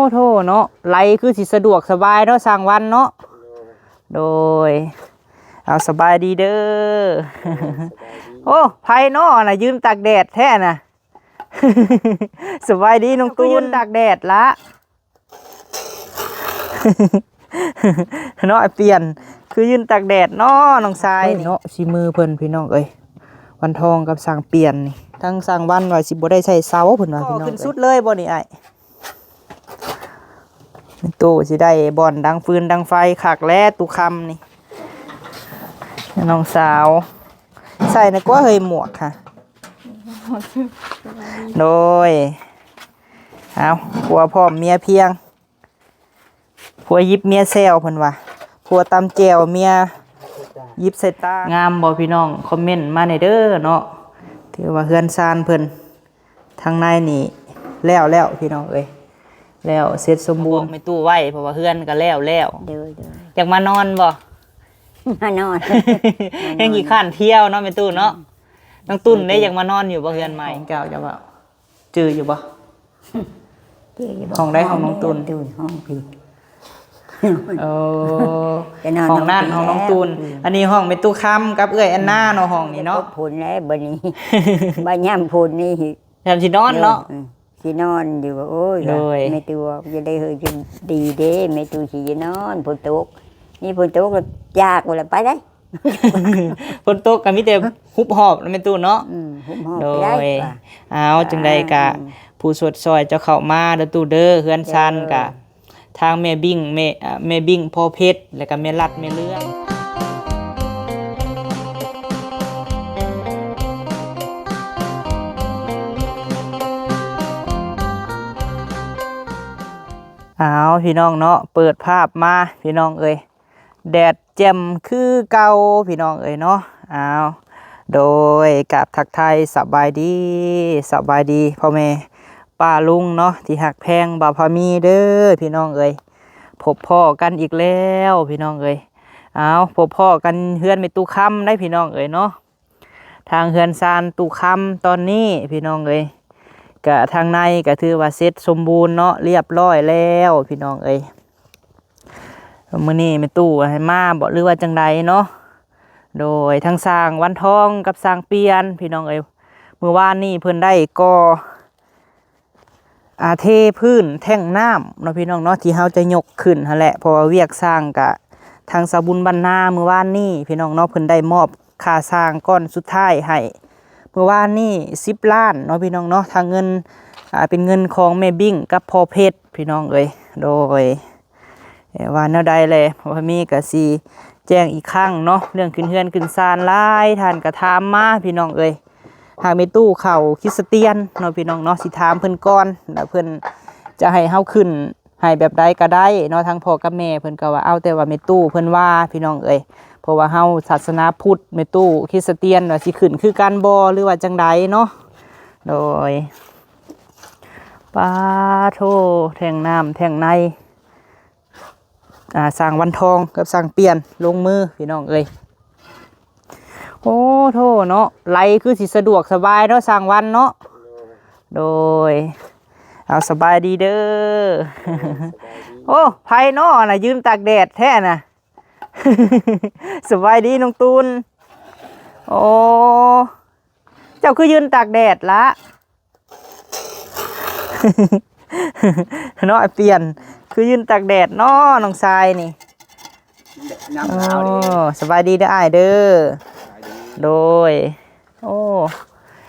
ໂອ້ໂທເນາະ ໄຫຼຄືຊິສະດວກສະບາຍເນາະ ຊ່າງວັນເນາະ. ໂດຍ ເອົາ ສະບາຍດີເດີ. ໂອ້ ໃຜເນາະ ອັນນ່າຢືນຕາກແດດແທ້ນ່າ? ສະບາຍດີນ້ອງຕູນ. ຕາກແດດລະ ເນາະ ອ້າຍປ່ຽນ ຄືຢືນຕາກແດດເນາະ ນ້ອງຊາຍ. ເອີຍ ນີ້ເນາະ ສີມືເພິ່ນພີ່ນ້ອງເອີຍ ວັນທອງກັບຊ່າງປ່ຽນນີ້. ທາງຊ່າງວັນວ່າຊິບໍ່ໄດ້ໃສ່ເສົາເພິ່ນວ່າ ພີ່ນ້ອງເອີຍ. ຂຶ້ນສຸດເລີຍບໍ່ນີ້ອ້າຍ? ແມ່ຕູ້ຊິໄດ້ບ່ອນດັງຟືນດັງໄຟຄັກແລ້ວ ຕູ້ຄຳນີ້ ນ້ອງສາວ. ໃສ່ນະກວ່າເຮີຍ ໝວກຫະ. ໂດຍ ເອົາ ຜົວພ້ອມເມຍພຽງ ຜົວຫຍິບເມຍແຊວເພິ່ນວ່າ ຜົວຕຳແຈ່ວເມຍຫຍິບໃສ່ຕາ. ງາມບໍ່ພີ່ນ້ອງ? ຄອມເມັນມາແດ່ເດີເນາະ. ຖືວ່າເຮືອນຊານເພິ່ນທາງໃນນີ້ແລ້ວແລ້ວພີ່ນ້ອງເອີຍ ແລ້ວເສັດສົມບູນ. ບອກແມ່ຕູ້ໄວ້ ເພາະວ່າເຮືອນກໍແລ້ວແລ້ວ. ໂດຍໆ ຢາກມານອນບໍ່? ມານອນ ແຮງຂີ້ຄ້ານທ່ຽວເນາະແມ່ຕູ້ເນາະ. ອືມ ນ້ອງຕຸ່ນເດ້ ຢາກມານອນຢູ່ບໍ່ ເຮືອນໃໝ່ຂອງເຈົ້າ ເຈົ້າວ່າ ຈື່ຢູ່ບໍ່? ຈື່ຢູ່ບໍ່? ຫ້ອງໃດ ຫ້ອງນ້ອງຕຸ່ນ? ຕຸ່ນ ຫ້ອງພີ້. ໂອ້ ແຕ່ນອນ ຫ້ອງນັ້ນ ຫ້ອງນ້ອງຕຸ່ນ. ອືມ ອັນນີ້ຫ້ອງແມ່ຕູ້ຄຳກັບເອື້ອຍແອນນາເນາະ ຫ້ອງນີ້ເນາະ. ຝົນແລ້ວບັດນີ້ ບັດຍາມຝົນນີ້ ຍາມຊິນອນເນາະ. ໂດຍ ອືມ ຊິນອນຢູ່. ໂອ້ຍ ໂດຍ ແມ່ຕູ້ວ່າ ຢ່າໄດ້ເຮີຍ ຈະດີເດ້ ແມ່ຕູ້ຊິນອນ. ຝົນຕົກ ນີ້ຝົນຕົກ ຢາກແລ້ວ ໄປໄດ້. ຝົນຕົກກໍມີແຕ່ຮຸບຮອບເນາະແມ່ຕູ້ເນາະ. ອືມ ຮຸບຮອບ. ໂດຍ ໄປໄດ້ວ່າ. ອ້າວ ຈັ່ງໃດກໍ ອືມ ຜູ້ຊົດຊ່ອຍເຈົ້າເຂົ້າມາເດີຕູ້ເດີ ເຮືອນຊານກໍ ໂດຍ ທາງແມ່ບິ້ງ ແມ່ ເອີ່ ແມ່ບິ້ງພໍ່ເພັດ ແລ້ວກໍແມ່ລັດແມ່ເລື່ອງ. ອ້າວ ພີ່ນ້ອງເນາະ ເປີດພາບມາ ພີ່ນ້ອງເອີຍ ແດດແຈ່ມຄືເກົ່າ ພີ່ນ້ອງເອີຍເນາະ. ອ້າວ ໂດຍ ກາບທັກທາຍສະບາຍດີ ສະບາຍດີພໍ່ແມ່ປ້າລຸງເນາະ ທີ່ຮັກແພງບ່າວພາມີເດີ ພີ່ນ້ອງເອີຍ. ພົບພໍ້ກັນອີກແລ້ວ ພີ່ນ້ອງເອີຍ. ອ້າວ ພົບພໍ້ກັນເຮືອນແມ່ຕູ້ຄຳໄດ໋ ພີ່ນ້ອງເອີຍເນາະ. ທາງເຮືອນຊານຕູ້ຄຳຕອນນີ້ ພີ່ນ້ອງເອີຍ ກະທາງໃນກະຖືວ່າເສັດສົມບູນເນາະ ລຽບຮ້ອຍແລ້ວ ພີ່ນ້ອງເອີຍ. ມື້ນີ້ແມ່ຕູ້ໃຫ້ມາບໍ ຫຼືວ່າຈັ່ງໃດເນາະ? ໂດຍ ທັງຊ່າງວັນທອງກັບຊ່າງປ່ຽນ ພີ່ນ້ອງເອີຍ. ມື້ວານນີ້ເພິ່ນໄດ້ກໍ່ ອ່າ ເທພື້ນແທ້ງນ້ຳເນາະ ພີ່ນ້ອງເນາະ ທີ່ເຮົາຈະຍົກຂຶ້ນຫັ້ນແຫຼະ ເພາະວ່າວຽກຊ່າງກະ ທາງສາວບຸນບ້ານນາ ມື້ວານນີ້ ພີ່ນ້ອງເນາະ ເພິ່ນໄດ້ມອບຄ່າຊ່າງກ້ອນສຸດທ້າຍໃຫ້ ມື້ວານນີ້ສິບລ້ານເນາະ ພີ່ນ້ອງເນາະ. ທາງເງິນ ອ່າ ເປັນເງິນຂອງແມ່ບິ້ງກັບພໍ່ເພັດ ພີ່ນ້ອງເອີຍ. ໂດຍ ເອີ ວ່າແນວໃດແລະ ພໍ່ພາມີກໍຊິແຈ້ງອີກຄັ້ງເນາະ ເລື່ອງຂຶ້ນເຮືອນຂຶ້ນຊານ ຫຼາຍທ່ານກໍຖາມມາ ພີ່ນ້ອງເອີຍ. ຫາກແມ່ຕູ້ເຂົ້າຄຣິສຕຽນເນາະ ພີ່ນ້ອງເນາະ ຊິຖາມເພິ່ນກ່ອນ ແລ້ວເພິ່ນຈະໃຫ້ເຮົາຂຶ້ນໃຫ້ແບບໃດກໍໄດ້ເນາະ. ທາງພໍ່ກັບແມ່ເພິ່ນກໍວ່າ ເອົາແຕ່ວ່າແມ່ຕູ້ເພິ່ນວ່າ ພີ່ນ້ອງເອີຍ ເພາະວ່າເຮົາສາສະໜາພຸດ ແມ່ຕູ້ຄຣິສຕຽນ ວ່າຊິຂຶ້ນຄືກັນບໍ່ ຫຼືວ່າຈັ່ງໃດເນາະ. ໂດຍ ປາໂທ ແທ້ງນ້ຳແທ້ງໃນ ອ່າ ຊ່າງວັນທອງກັບຊ່າງປ່ຽນລົງມື ພີ່ນ້ອງເອີຍ. ໂອ້ໂທເນາະ ໄຫຼຄືຊິສະດວກສະບາຍເນາະ ຊ່າງວັນເນາະ. ໂດຍ ເອົາ ສະບາຍດີເດີ. ໂອ້ ໃຜເນາະ ອັນນ່າ ຢືນຕາກແດດແທ້ນ່າ? ສະບາຍດີນ້ອງຕູນ. ໂອ້ ເຈົ້າຄືຢືນຕາກແດດລະ? ເນາະ ອ້າຍປ່ຽນ ຄືຢືນຕາກແດດເນາະ ນ້ອງຊາຍນີ້. ໂອ້ ສະບາຍດີເດີອ້າຍເດີ. ໂດຍ ໂອ້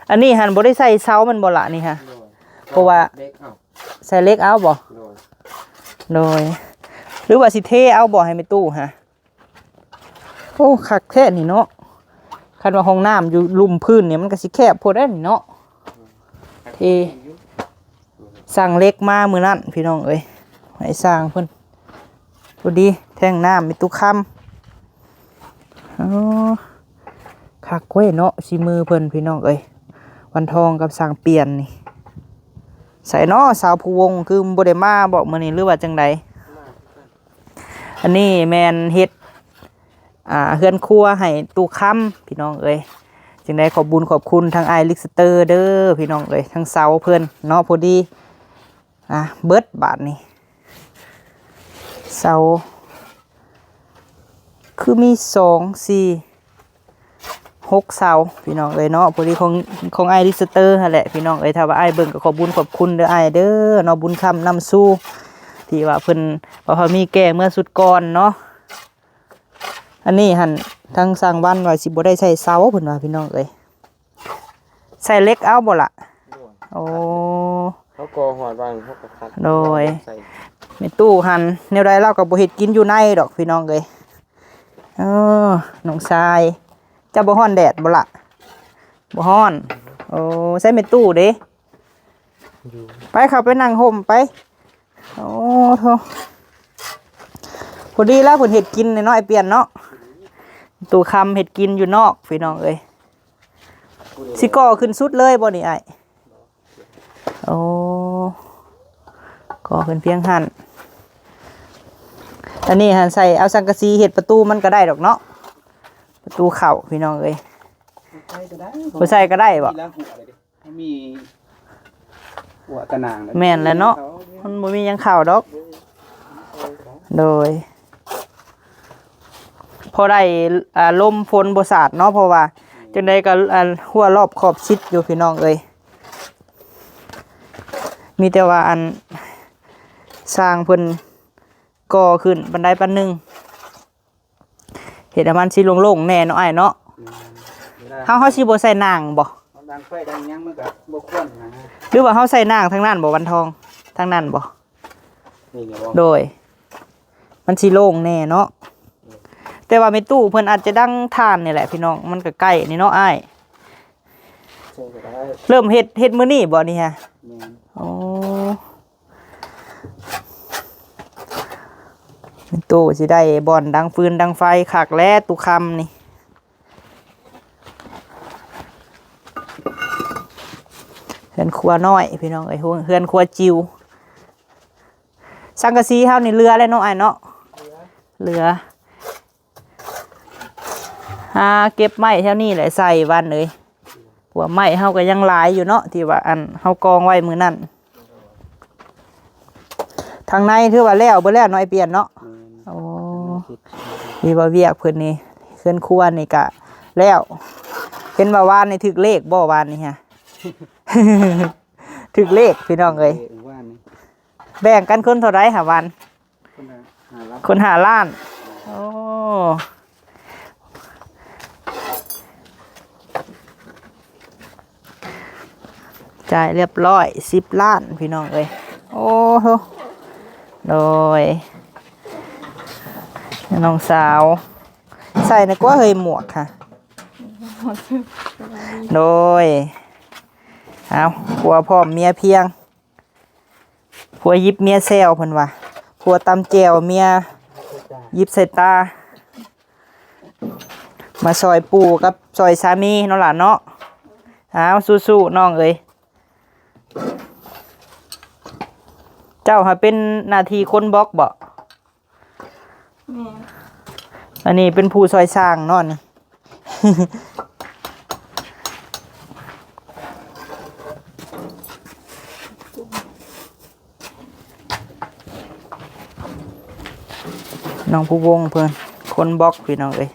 ອັນນີ້ຫັ້ນບໍ່ໄດ້ໃສ່ເສົາແມ່ນບໍ່ລະນີ້ຫະ? ເພາະວ່າ ເຫຼັກເອົາ ໃສ່ເຫຼັກເອົາບໍ່? ໂດຍ ໂດຍ ຫຼືວ່າຊິເທເອົາບໍ່ໃຫ້ແມ່ຕູ້ຫະ? ໂອ້ ຄັກແທ້ນີ້ເນາະ. ຄັນວ່າຫ້ອງນ້ຳຢູ່ລຸ່ມພື້ນນີ້ ມັນກໍຊິແຄບໂພດເດ້ນີ້ເນາະ. ເທ ສັ່ງເຫຼັກມາມື້ນັ້ນ ພີ່ນ້ອງເອີຍ ໃຫ້ຊ່າງເພິ່ນ. ພໍດີແທ້ງນ້ຳມີຕູ້ຄຳ. ໂອ້ ຄັກເວີຍເນາະ ສີມືເພິ່ນ ພີ່ນ້ອງເອີຍ. ວັນທອງກັບຊ່າງປ່ຽນນີ້ ໃສເນາະ ສາວພູວົງ ຄືບໍ່ໄດ້ມາບໍມື້ນີ້ ຫຼືວ່າຈັ່ງໃດ? ອັນນີ້ແມ່ນເຮັດ ອ່າ ເຮືອນຄົວໃຫ້ຕູ້ຄຳ ພີ່ນ້ອງເອີຍ. ຈຶ່ງໄດ້ຂອບບຸນຂອບຄຸນທາງອ້າຍລິກສະເຕີເດີ ພີ່ນ້ອງເອີຍ ທາງເສົາເພິ່ນເນາະ. ພໍດີ ອ່າ ເບິດບາດນີ້ ເສົາ ຄືມີສອງ ສີ່ ຫົກເສົາພີ່ນ້ອງເອີຍເນາະ. ພໍດີຂອງ ຂອງອ້າຍລິສເຕີຫັ້ນແຫຼະພີ່ນ້ອງເອີຍ. ຖ້າວ່າອ້າຍເບິ່ງກໍຂອບບຸນຂອບຄຸນເດີອ້າຍເດີເນາະ, ບຸນຄຳນຳຊູ ທີ່ວ່າເພິ່ນ ວ່າເຂົາມີແກ່ເມື່ອຊຸດກ່ອນເນາະ. ອັນນີ້ຫັ້ນ ທາງຊ່າງວັນວ່າຊິບໍ່ໄດ້ໃສ່ເສົາເພິ່ນວ່າພີ່ນ້ອງເອີຍ. ໃສ່ເຫຼັກເອົາບໍ່ລະ? ໂດຍ ໂອ້ ເຮົາກໍຮອດວາງເຮົາກໍຄັດ ໂດຍ ໃສ່. ແມ່ຕູ້ຫັ້ນ ແນວໃດລາວກໍບໍ່ເຮັດກິນຢູ່ໃນດອກພີ່ນ້ອງເອີຍ. ເອີ ນ້ອງຊາຍ ເຈົ້າບໍ່ຮ້ອນແດດບໍ່ລະ? ບໍ່ຮ້ອນ. ໂອ້ ໃສ່ແມ່ຕູ້ເດ້. ຢູ່ ໄປ ເຂົ້າໄປນັ່ງຮົ່ມໄປ. ໂອ້ໂທ ພໍດີແລ້ວເພິ່ນເຮັດກິນນ້ອຍໆ ປ່ຽນເນາະ. ຕູ້ຄຳເຮັດກິນຢູ່ນອກພີ່ນ້ອງເອີຍ. ຊິກໍ່ຂຶ້ນສຸດເລີຍບໍ່ນີ້ອ້າຍ? ໂອ້ ກໍ່ຂຶ້ນພຽງຫັ້ນ. ອັນນີ້ຫັ້ນໃສ່ເອົາສັງກະສີເຮັດປະຕູມັນກໍໄດ້ດອກເນາະ, ປະຕູເຂົ້າພີ່ນ້ອງເອີຍ. ໃສ່ກໍໄດ້ ບໍ່ໃສ່ກໍໄດ້ບໍ່? ມີແລ້ວຫົວເລີຍເດ້. ມັນມີຫົວຕະໜາງ ແມ່ນແຫຼະເນາະ, ມັນບໍ່ມີຫຍັງເຂົ້າດອກ. ໂດຍ ພໍໄດ້ ອ່າ ລົມຝົນບໍ່ສາດເນາະ, ເພາະວ່າຈັ່ງໃດກໍ ອ່າ ຮົ້ວຮອບຂອບຊິດຢູ່ພີ່ນ້ອງເອີຍ. ມີແຕ່ວ່າອັນ ຊ່າງເພິ່ນກໍ່ຂຶ້ນບັນໄດປານໜຶ່ງ. ເຮັດໃຫ້ມັນຊິໂລ່ງໆແດ່ເນາະອ້າຍເນາະ. ແມ່ນ ເຮົາ ເຮົາຊິບໍ່ໃສ່ໜ່າງບໍ່? ເອົາດັງໄຟດັງຫຍັງມັນກໍບໍ່ຄວນນະ. ຫຼືວ່າເຮົາໃສ່ໜ່າງທາງນັ້ນບໍ່ວັນທອງ? ທາງນັ້ນບໍ່? ນີ້ແຫຼະບໍ່? ໂດຍ ມັນຊິໂລ່ງແດ່ເນາະ. ໂດຍ ແຕ່ວ່າແມ່ຕູ້ເພິ່ນອາດຈະດັງຖ່ານນີ້ແຫຼະພີ່ນ້ອງ, ມັນກໍໃກ້ນີ້ເນາະອ້າຍ. ໃສ່ກໍໄດ້. ເລີ່ມເຮັດ ເຮັດມື້ນີ້ບໍ່ນີ້ຮະ? ແມ່ນ. ໂອ້ ຕູ້ຊິໄດ້ບ່ອນດັງຟືນດັງໄຟຄັກແລ້ວ ຕູ້ຄຳນີ້. ເຮືອນຄົວນ້ອຍພີ່ນ້ອງເອີຍ, ເຮືອນຄົວຈິວ. ສັງກະສີເຮົານີ້ເຫຼືອແລ້ວເນາະອ້າຍເນາະ. ເຫຼືອ ເຫຼືອ. ຫາເກັບໄມ້ແຖວນີ້ແຫຼະໃສ່ວັນເອີຍ, ເພາະວ່າໄມ້ເຮົາກໍຍັງຫຼາຍຢູ່ເນາະ ທີ່ວ່າອັນເຮົາກອງໄວ້ມື້ນັ້ນ. ທາງໃນຖືວ່າແລ້ວເບິດແລ້ວເນາະ ອ້າຍປ່ຽນເນາະ. ແມ່ນ. ໂອ້ ທີ່ວ່າວຽກເພິ່ນນີ້ ເຮືອນຄົວນີ້ກະແລ້ວ. ເຫັນວ່າວານນີ້ຖືກເລກບໍ່ ວານນີ້ຮະ? ຖືກເລກພີ່ນ້ອງເອີຍ. ເລກວານນີ້ ແບ່ງກັນຄົນເທົ່າໃດຫາວັນ? ຄົນລະຫ້າລ້ານ. ຄົນຫ້າລ້ານ. ໂອ້ ຈ່າຍຮຽບຮ້ອຍ ສິບລ້ານພີ່ນ້ອງເອີຍ. ໂອ້ໂຫ ໂດຍ ນ້ອງສາວ ໃສ່ນະກວ່າເຮີຍໝວກຫະ. ໂດຍ ເອົາ ຜົວພ້ອມເມຍພຽງ. ຜົວຢິບເມຍແຊວເພິ່ນວ່າ, ຜົວຕຳແຈ່ວ ເມຍຢິບໃສ່ຕາ. ມາຊ່ອຍປູ່ກັບຊ່ອຍສາມີເນາະຫຼານເນາະ. ອ້າວ ສູ້ໆ ນ້ອງເອີຍ. ເຈົ້າຫາເປັນໜ້າທີ່ຄົນບລັອກບໍ? ແມ່ນ. ອັນນີ້ເປັນຜູ້ຊ່ອຍສ້າງເນາະນີ້. ນ້ອງພູວົງເພິ່ນຄົນບລັອກພີ່ນ້ອງເອີຍ.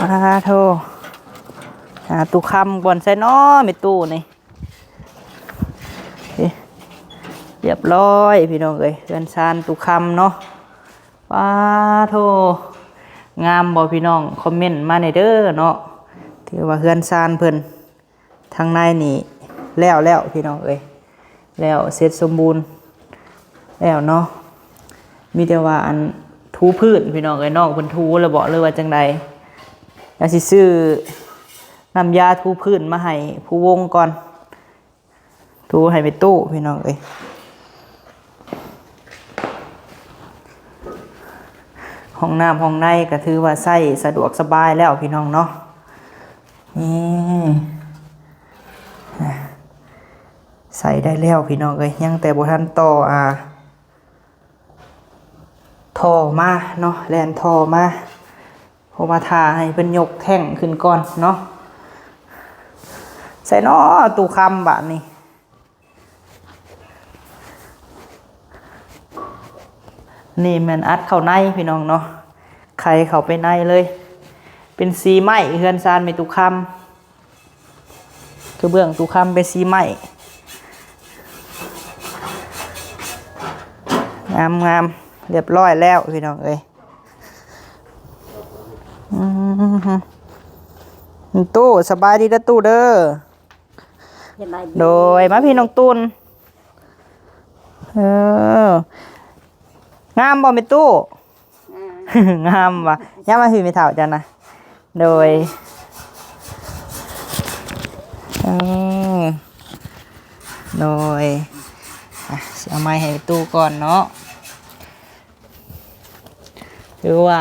ອາໂທ ຫາຕູ້ຄຳກ່ອນໃສ່ເນາະ ແມ່ຕູ້ນີ້. ເອີ ຮຽບຮ້ອຍພີ່ນ້ອງເອີຍ ເຮືອນຊານຕູ້ຄຳເນາະ. ປາໂທ ງາມບໍ່ພີ່ນ້ອງ? ຄອມເມັນມາແດ່ເດີເນາະ. ຖືວ່າເຮືອນຊານເພິ່ນທາງໃນນີ້ແລ້ວແລ້ວພີ່ນ້ອງເອີຍ, ແລ້ວເສັດສົມບູນແລ້ວເນາະ. ມີແຕ່ວ່າອັນ ຖູພື້ນພີ່ນ້ອງເອີຍ, ນ້ອງເພິ່ນຖູແລ້ວບໍ ຫຼືວ່າຈັ່ງໃດ? ລະຊິຊື້ນ້ຳຢາຖູພື້ນມາໃຫ້ພູວົງກ່ອນ. ຖູໃຫ້ແມ່ຕູ້ພີ່ນ້ອງເອີຍ. ຫ້ອງນ້ຳຫ້ອງໃນກໍຖືວ່າໃຊ້ສະດວກສະບາຍແລ້ວພີ່ນ້ອງເນາະ. ນີ້ ໃຊ້ໄດ້ແລ້ວພີ່ນ້ອງເອີຍ, ຍັງແຕ່ບໍ່ທັນຕໍ່ ອ່າ ທໍ່ມາເນາະ, ແລ່ນທໍ່ມາ ເພາະວ່າຖ້າໃຫ້ເພິ່ນຍົກແທ້ງຂຶ້ນກ່ອນເນາະ. ໃສ່ເນາະ ຕູ້ຄຳບາດນີ້. ນີ້ແມ່ນອັດເຂົ້າໃນພີ່ນ້ອງເນາະ ໄຂເຂົ້າໄປໃນເລີຍ ເປັນສີໄມ້ ເຮືອນຊານແມ່ຕູ້ຄຳ ກະເບື້ອງຕູ້ຄຳເປັນສີໄມ້ ງາມໆ ລຽບຮ້ອຍແລ້ວພີ່ນ້ອງເອີຍ. ອືມ ຕູ້ ສະບາຍດີເດີຕູ້ເດີ. ສະບາຍດີ. ໂດຍ ມາພີ່ນ້ອງຕຸ່ນ. ເອີ ງາມບໍ່ແມ່ຕູ້? ງາມ. ງາມຫວາ? ຢ່າມາພີ່ແມ່ເຖົ້າເຈົ້ານະ. ໂດຍ ເອີ ໂດຍ ອ່ະ ຊິເອົາໄມ້ໃຫ້ຕູ້ກ່ອນເນາະ. ຖືວ່າ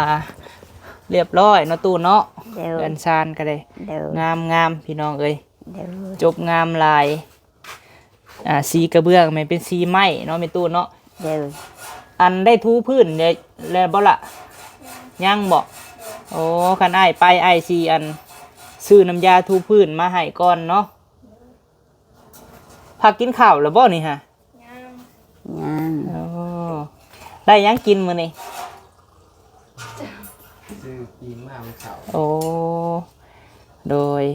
ລຽບຮ້ອຍເນາະຕູ້ເນາະ. ໂດຍ. ເຮືອນຊານກະໄດ້ ໂດຍ ງາມໆ ພີ່ນ້ອງເອີຍ. ໂດຍ. ຈົບງາມຫຼາຍ. ອ່າ ສີກະເບື້ອງແມ່ນເປັນສີໄມ້ເນາະແມ່ຕູ້ເນາະ. ໂດຍ. ອັນໄດ້ຖູພື້ນແລ້ວບໍ່ລະ? ຍັງບໍ່? ໂອ້ ຄັນອ້າຍໄປ ອ້າຍຊິອັນ ຊື້ນ້ຳຢາຖູພື້ນມາໃຫ້ກ່ອນເນາະ. ພາກັນກິນເຂົ້າແລ້ວບໍ່ນີ້ຫະ? ຍັງ. ຍັງ. ໂອ້ ໄດ້ຫຍັງກິນມື້ນີ້? ຊື້ປີ້ງມາມື້ເຊົ້າ. ໂອ້ ໂດຍ.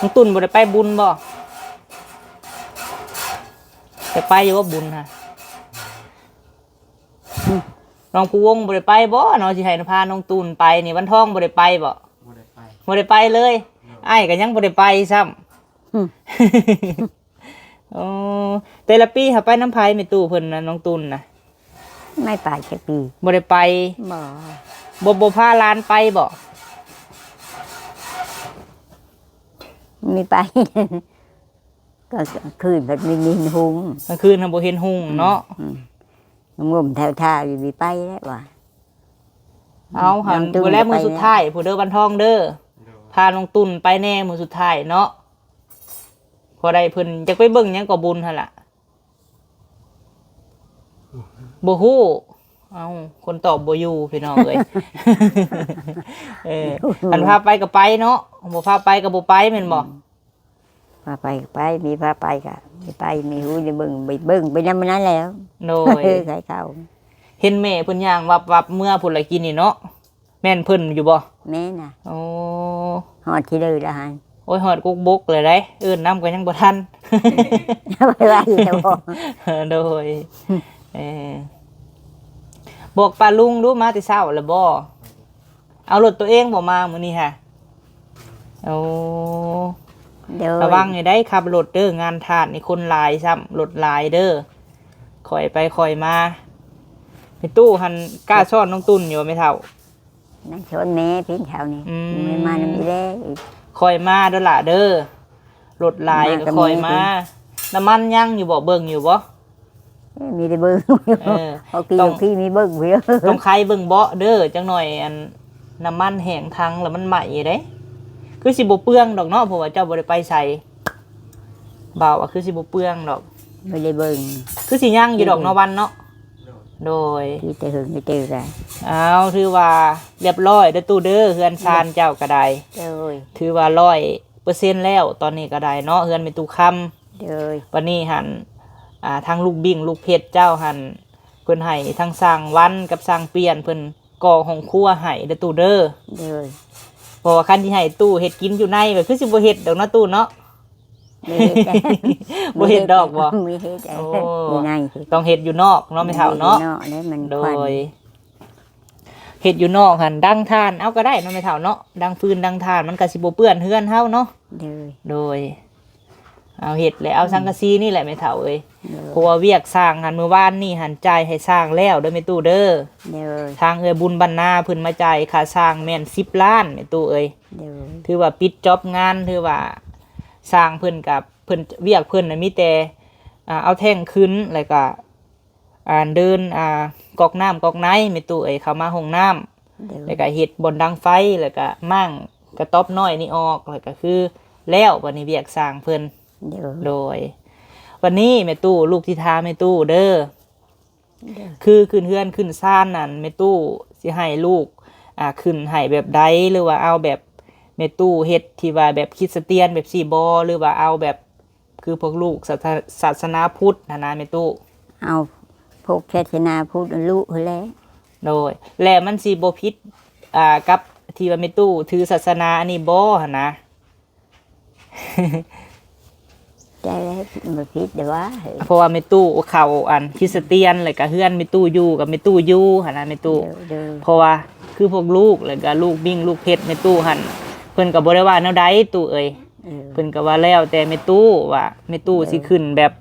ນ້ອງຕຸ່ນບໍ່ໄດ້ໄປບຸນບໍ່? ຈະໄປຢູ່ບໍ່ບຸນຫະ? ນ້ອງພູວົງບໍ່ໄດ້ໄປບໍ່ເນາະ? ຊິໃຫ້ພານ້ອງຕຸ່ນໄປນີ້ ວັນທອງບໍ່ໄດ້ໄປບໍ່? ບໍ່ໄດ້ໄປ. ບໍ່ໄດ້ໄປເລີຍ. ໂດຍ. ອ້າຍກະຍັງບໍ່ໄດ້ໄປຊ້ຳ. ອືມ ໂອ້ ແຕ່ລະປີຫາໄປນຳໃຜແມ່ຕູ້ເພິ່ນນະ ນ້ອງຕຸ່ນນະ? ໄມ່ໄປຈັກປີ. ບໍ່ໄດ້ໄປ. ບໍ່ ບໍ່ ບໍ່ພາຫຼານໄປບໍ່? ມີໄປ ກະກາງຄືນພັດມີເຫັນຮຸ່ງ ກາງຄືນຫັ້ນບໍ່ເຫັນຮຸ່ງເນາະ. ອືມ ອືມ ງົມແຖວທ່າຢູ່ ໄປແລ້ວວ່າ. ເອົາຫັ້ນ ມື້ແລກມື້ສຸດທ້າຍພຸ້ນເດີ ວັນທອງເດີ. ໂດຍ. ພານ້ອງຕຸ່ນໄປແດ່ມື້ສຸດທ້າຍເນາະ. ພໍໄດ້ເພິ່ນຢາກໄປເບິ່ງຫຍັງກໍບຸນຫັ້ນລະ ບໍ່ຮູ້. ເອົ້າ ຄົນຕອບບໍ່ຢູ່ພີ່ນ້ອງເອີຍ. ເອີ ຄັນພາໄປກໍໄປເນາະ ບໍ່ພາໄປກໍບໍ່ໄປແມ່ນບໍ່? ອືມ ພາໄປກໍໄປ ມີພາໄປກໍໄປ ມີຮູ້ໄດ້ເບິ່ງ ໄປເບິ່ງໄປນຳມັນນັ້ນແຫຼະ. ໂດຍ. ໄປເຂົ້າ ເຫັນແມ່ເພິ່ນຍ່າງວັບໆເມືອພຸ້ນລະກິນນີ້ເນາະ. ແມ່ນເພິ່ນຢູ່ບໍ່? ແມ່ນນະ. ໂອ້ ຮອດທີ່ເດີລະຫັ້ນ. ໂອ້ຍ ຮອດກົກບົກແລ້ວໃດ໋ ເອີ້ນນຳກໍຍັງບໍ່ທັນ. ໄປໄວແລ້ວບໍ່? ໂດຍ. ເອີ ບອກປ້າລຸງດູ ມາແຕ່ເຊົ້າແລ້ວບໍ່? ເອົາລົດໂຕເອງບໍ່ມາມື້ນີ້ຫະ? ໂອ້ ໂດຍ. ລະວັງໃຫ້ໄດ້ ຂັບລົດເດີ ງານທາດນີ້ຄົນຫຼາຍຊ້ຳ ລົດຫຼາຍເດີ ຄ່ອຍໄປຄ່ອຍມາ. ແມ່ຕູ້ຫັ້ນກ້າຊ້ອນນ້ອງຕຸ່ນຢູ່ບໍ່ແມ່ເຖົ້າ? ນັ່ງຊ້ອນແມ່ເພິ່ນເຊົ້ານີ້. ອືມ ແມ່ມານຳອີແລ້ວ. ຄ່ອຍມາເດີຫຼ້າເດີ ລົດຫຼາຍກໍຄ່ອຍມາ. ນ້ຳມັນຍັງຢູ່ບໍ່? ເບິ່ງຢູ່ບໍ່? ເອີ ມີແຕ່ເບິ່ງ. ເອີ ເອົາກີ່ ຕ້ອງ ເອົາກີ່ມີເບິ່ງຢູ່. ຕ້ອງໄຂເບິ່ງເບາະເດີ ຈັກໜ້ອຍອັນ ນ້ຳມັນແຫ້ງຖັງແລ້ວມັນໄໝ້ເດ້. ຄືຊິບໍ່ເປືອງດອກເນາະ ເພາະວ່າເຈົ້າບໍ່ໄດ້ໄປໃສ. ບ່າວວ່າຄືຊິບໍ່ເປືອງດອກ. ບໍ່ໄດ້ເບິ່ງ. ຄືຊິຍັງຢູ່ດອກເນາະ ວັນເນາະ. ໂດຍ. ທີ່ແຕ່ເຫິງແຕ່ເຕີກະ ເອົາ ຖືວ່າລຽບຮ້ອຍເດີຕູ້ເດີ ເຮືອນຊານເຈົ້າກໍໄດ້. ໂດຍ. ຖືວ່າຮ້ອຍເປີເຊັນແລ້ວ ຕອນນີ້ກໍໄດ້ເນາະ ເຮືອນແມ່ຕູ້ຄຳ. ໂດຍ. ບັດນີ້ຫັ້ນ ອ່າ ທາງລູກບິ້ງລູກເພັດເຈົ້າຫັ້ນ ເພິ່ນໃຫ້ທາງຊ່າງວັນກັບຊ່າງປ່ຽນເພິ່ນກໍ່ຫ້ອງຄົວໃຫ້ເດີຕູ້ເດີ. ໂດຍ. ເພາະວ່າຄັນຊິໃຫ້ຕູ້ເຮັດກິນຢູ່ໃນ ກໍຄືຊິບໍ່ເຮັດດອກເນາະຕູ້ເນາະ. ບໍ່ເຮັດ ບໍ່ເຮັດດອກບໍ່? ບໍ່ເຮັດ. ໂອ້ ຢູ່ໃນ ຕ້ອງເຮັດຢູ່ນອກເນາະແມ່ເຖົ້າເນາະ. ຢູ່ນອກເດ້ມັນ. ໂດຍ. ເຮັດຢູ່ນອກຫັ້ນ ດັງຖ່ານເອົາກໍໄດ້ເນາະແມ່ເຖົ້າເນາະ ດັງຟືນດັງຖ່ານ ມັນກໍຊິບໍ່ເປື້ອນເຮືອນເຮົາເນາະ. ໂດຍ. ໂດຍ. ເອົາເຮັດແຫຼະ ເອົາ ອືມ ສັງກະສີນີ້ແຫຼະແມ່ເຖົ້າເອີຍ. ໂດຍ. ເພາະວ່າວຽກສ້າງຫັ້ນ ມື້ວານນີ້ຫັ້ນ ຈ່າຍໃຫ້ຊ່າງແລ້ວເດີແມ່ຕູ້ເດີ. ໂດຍ. ທາງເອື້ອຍບຸນບັນນາເພິ່ນມາຈ່າຍຄ່າຊ່າງແມ່ນສິບລ້ານແມ່ຕູ້ເອີຍ. ໂດຍ. ຖືວ່າປິດຈອບງານ ຖືວ່າຊ່າງເພິ່ນກະ ເພິ່ນ ວຽກເພິ່ນນະມີແຕ່ ອ່າ ເອົາແທ່ງຂຶ້ນ ແລ້ວກະ ອ່າ ເດີນ ອ່າ ກອກນ້ຳກອກໃນແມ່ຕູ້ເອີຍ ເຂົ້າມາຫ້ອງນ້ຳ. ໂດຍ. ແລ້ວກະເຮັດບ່ອນດັງໄຟ ແລ້ວກະມ້າງກະຕ໊ອບນ້ອຍນີ້ອອກ ແລ້ວກະຄືແລ້ວ ບັດນີ້ວຽກຊ່າງເພິ່ນ. ໂດຍ. ໂດຍ. ບັດນີ້ແມ່ຕູ້ ລູກຊິຖາມແມ່ຕູ້ເດີ. ໂດຍ. ຄືຂຶ້ນເຮືອນຂຶ້ນຊານນັ້ນ ແມ່ຕູ້ຊິໃຫ້ລູກ ອ່າ ຂຶ້ນໃຫ້ແບບໃດ ຫຼືວ່າເອົາແບບແມ່ຕູ້ເຮັດທີ່ວ່າແບບຄຣິດສະຕຽນແບບຊີ້ບໍ່ ຫຼືວ່າເອົາແບບ ຄືພວກລູກສາ ສາສະໜາພຸດຫັ້ນນະແມ່ຕູ້. ເອົາ ພວກສາສະໜາພຸດລຸຫັ້ນແຫຼະ. ໂດຍ ແລະມັນຊິບໍ່ຜິດ ອ່າ ກັບທີ່ວ່າແມ່ຕູ້ຖືສາສະໜາອັນນີ້ບໍ່ຫັ້ນນະ? ແຕ່ບໍ່ຜິດເດ້ວ່າ ເພາະວ່າແມ່ຕູ້ເຂົ້າອັນຄຣິສຕຽນ ແລ້ວກະເຮືອນແມ່ຕູ້ຢູ່ກັບແມ່ຕູ້ຢູ່ຫັ້ນນະແມ່ຕູ້. ໂດຍ ໂດຍ ເພາະວ່າຄືພວກລູກ ແລ້ວກະລູກບິ້ງລູກເພັດແມ່ຕູ້ຫັ້ນ ເພິ່ນກໍບໍ່ໄດ້ວ່າແນວໃດຕູ້ເອີຍ. ເອີ ເພິ່ນກໍວ່າແລ້ວແຕ່ແມ່ຕູ້ວ່າແມ່ຕູ້ ໂດຍ ຊິຂຶ້ນແບບ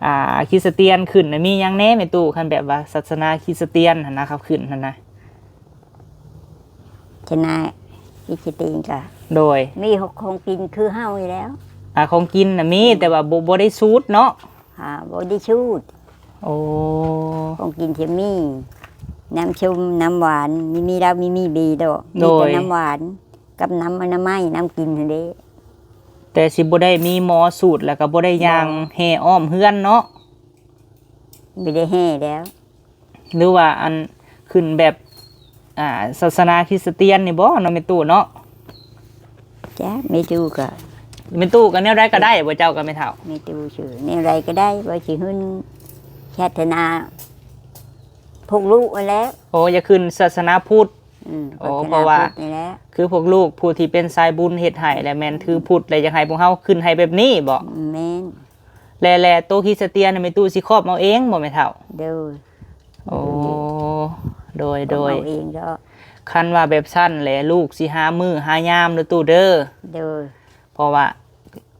ອ່າ ຄຣິສຕຽນຂຶ້ນນະ ມີຫຍັງແດ່ແມ່ຕູ້ ຄັນແບບວ່າສາສະໜາຄຣິສຕຽນຫັ້ນນະ ເຂົາຂຶ້ນຫັ້ນນະ? ສາສະໜາຄຣິສຕຽນກະ ໂດຍ ມີຂອງກິນຄືເຮົານີ້ແຫຼ້ວ. ອ່າ ຂອງກິນນະມີ ໂດຍ ແຕ່ວ່າບໍ່ ບໍ່ໄດ້ສູດເນາະ. ອ່າ ບໍ່ໄດ້ສູດ. ໂອ້ ຂອງກິນຈະມີນ້ຳສົ້ມ ນ້ຳຫວານ ມີ ມີເຫຼົ້າ ມີ ມີເບຍ ໂດຍ ມີແຕ່ນ້ຳຫວານກັບນ້ຳອະນາໄມ ນ້ຳກິນຫັ້ນເດ້. ແຕ່ຊິບໍ່ໄດ້ມີໝໍສູດ ແລ້ວກໍບໍ່ໄດ້ຍ່າງ ບໍ່ ແຫ່ອ້ອມເຮືອນເນາະ. ບໍ່ໄດ້ແຫ່ແລ້ວ. ຫຼືວ່າອັນຂຶ້ນແບບ ອ່າ ສາສະໜາຄຣິສຕຽນນີ້ບໍ່ເນາະແມ່ຕູ້ເນາະ? ຈ້າ ແມ່ຕູ້ກໍ ແມ່ຕູ້ກໍແນວໃດກໍໄດ້ບໍ່ ເຈົ້າກັບແມ່ເຖົ້າ? ແມ່ຕູ້ຊື່ແນວໃດກໍໄດ້ ວ່າຊິຂຶ້ນສາສະໜາພວກລູກຫັ້ນແຫຼະ. ໂອ້ ຢາກຂຶ້ນສາສະໜາພຸດ. ອືມ ໂອ້ ສາສະໜາ ເພາະວ່າ ພຸດນີ້ແຫຼະ ຄືພວກລູກຜູ້ທີ່ເປັນສາຍບຸນເຮັດໃຫ້ ແລະແມ່ນຖືພຸດ ແລະຢາກໃຫ້ພວກເຮົາຂຶ້ນໃຫ້ແບບນີ້ບໍ່? ແມ່ນ. ແລະ ແລະໂຕຄຣິສຕຽນແມ່ຕູ້ຊິຄອບເອົາເອງບໍ່ແມ່ເຖົ້າ? ໂດຍ. ໂອ້ ໂດຍ ໂດຍ ຄອບເອົາເອງເນາະ. ຄັນວ່າແບບຊັ້ນແຫຼະ ລູກຊິຫາມື້ຫາຍາມເດີຕູ້ເດີ. ໂດຍ. ເພາະວ່າ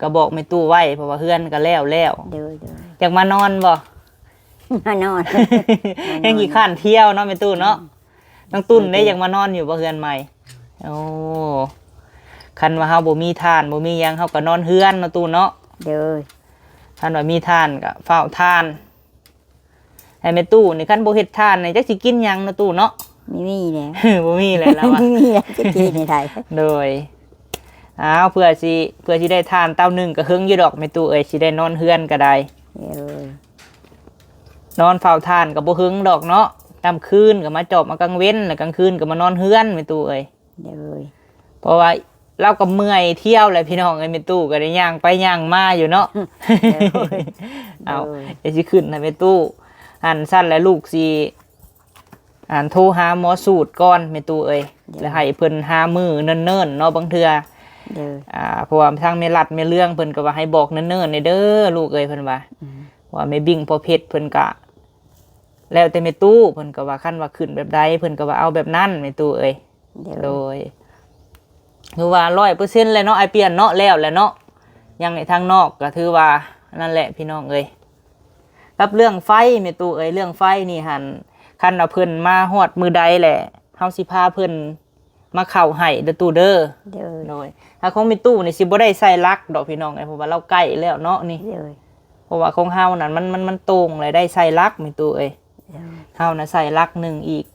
ກໍບອກແມ່ຕູ້ໄວ້ ເພາະວ່າເຮືອນກໍແລ້ວແລ້ວ. ໂດຍ ໂດຍ. ຢາກມານອນບໍ່? ມານອນ ແຮງຂີ້ຄ້ານທ່ຽວເນາະແມ່ຕູ້ເນາະ. ອືມ. ນ້ອງຕຸ້ນເດ້ ໂດຍ ຢາກມານອນຢູ່ບໍ່ເຮືອນໃໝ່? ໂອ້ ຄັນວ່າເຮົາບໍ່ມີຖ່ານ ບໍ່ມີຫຍັງ ເຮົາກໍນອນເຮືອນເນາະຕູ້ເນາະ. ໂດຍ. ຄັນວ່າມີຖ່ານກໍຟ້າວຖ່ານ. ແຕ່ແມ່ຕູ້ນີ້ ຄັນບໍ່ເຮັດຖ່ານນີ້ ຈັກຊິກິນຫຍັງເນາະຕູ້ເນາະ? ບໍ່ມີແຫຼະ ບໍ່ມີແຫຼະລາວວ່າ ບໍ່ມີແຫຼະ ຈະກິນໃຫ້ໄດ້. ໂດຍ. ອ້າວ ເພື່ອຊິ ເພື່ອຊິໄດ້ຖ່ານເຕົາໜຶ່ງກໍເຫິງຢູ່ດອກແມ່ຕູ້ເອີຍ ຊິໄດ້ນອນເຮືອນກໍໄດ້. ໂດຍ. ນອນເຝົ້າຖ່ານກໍບໍ່ເຫິງດອກເນາະ ກາງຄືນກໍມາຈອບເອົາກາງເວັນ ແລ້ວກາງຄືນກໍມານອນເຮືອນແມ່ຕູ້ເອີຍ. ໂດຍ. ເພາະວ່າລາວກໍເມື່ອຍທ່ຽວແຫຼະພີ່ນ້ອງເອີຍ ແມ່ຕູ້ກໍໄດ້ຍ່າງໄປຍ່າງມາຢູ່ເນາະ. ໂດຍ. ເອົາ ໂດຍ ດຽວຊິຂຶ້ນໃຫ້ແມ່ຕູ້ ອັນຊັ້ນແຫຼະລູກຊິ ອັນໂທຫາໝໍສູດກ່ອນແມ່ຕູ້ເອີຍ. ໂດຍ. ແລ້ວໃຫ້ເພິ່ນຫາມື້ເນີນໆເນາະ ບາງເທື່ອ ໂດຍ ອ່າ ເພາະວ່າທາງແມ່ລັດແມ່ເລື່ອງເພິ່ນກໍວ່າໃຫ້ບອກເນີນໆແດ່ເດີລູກເອີຍ ເພິ່ນວ່າ. ອືມ. ວ່າແມ່ບິ້ງພໍ່ເພັດເພິ່ນກະ ແລ້ວແຕ່ແມ່ຕູ້ ເພິ່ນກໍວ່າຄັນວ່າຂຶ້ນແບບໃດ ເພິ່ນກໍວ່າເອົາແບບນັ້ນແມ່ຕູ້ເອີຍ. ໂດຍ. ໂດຍ. ຄືວ່າຮ້ອຍເປີເຊັນແລ້ວເນາະ ອ້າຍປ່ຽນເນາະ ແລ້ວແຫຼະເນາະ ຍັງໃນທາງນອກກໍຖືວ່ານັ້ນແຫຼະພີ່ນ້ອງເອີຍ. ກັບເລື່ອງໄຟແມ່ຕູ້ເອີຍ ເລື່ອງໄຟນີ້ຫັ້ນ ຄັນວ່າເພິ່ນມາຮອດມື້ໃດແຫຼະ ເຮົາຊິພາເພິ່ນ ມາເຂົ້າໃຫ້ເດີຕູ້ເດີ. ໂດຍ. ໂດຍ. ຖ້າຂອງແມ່ຕູ້ນີ້ຊິບໍ່ໄດ້ໃສ່ຫຼັກດອກພີ່ນ້ອງເອີຍ ເພາະວ່າລາວໃກ້ແລ້ວເນາະນີ້. ໂດຍ. ເພາະວ່າຂອງເຮົານັ້ນມັນ ມັນ ມັນໂຕ່ງແລ້ວ ໄດ້ໃສ່ຫຼັກແມ່ຕູ້ເອີຍ. ໂດຍ. ເຮົານະໃສ່ຫຼັກໜຶ່ງອີກ.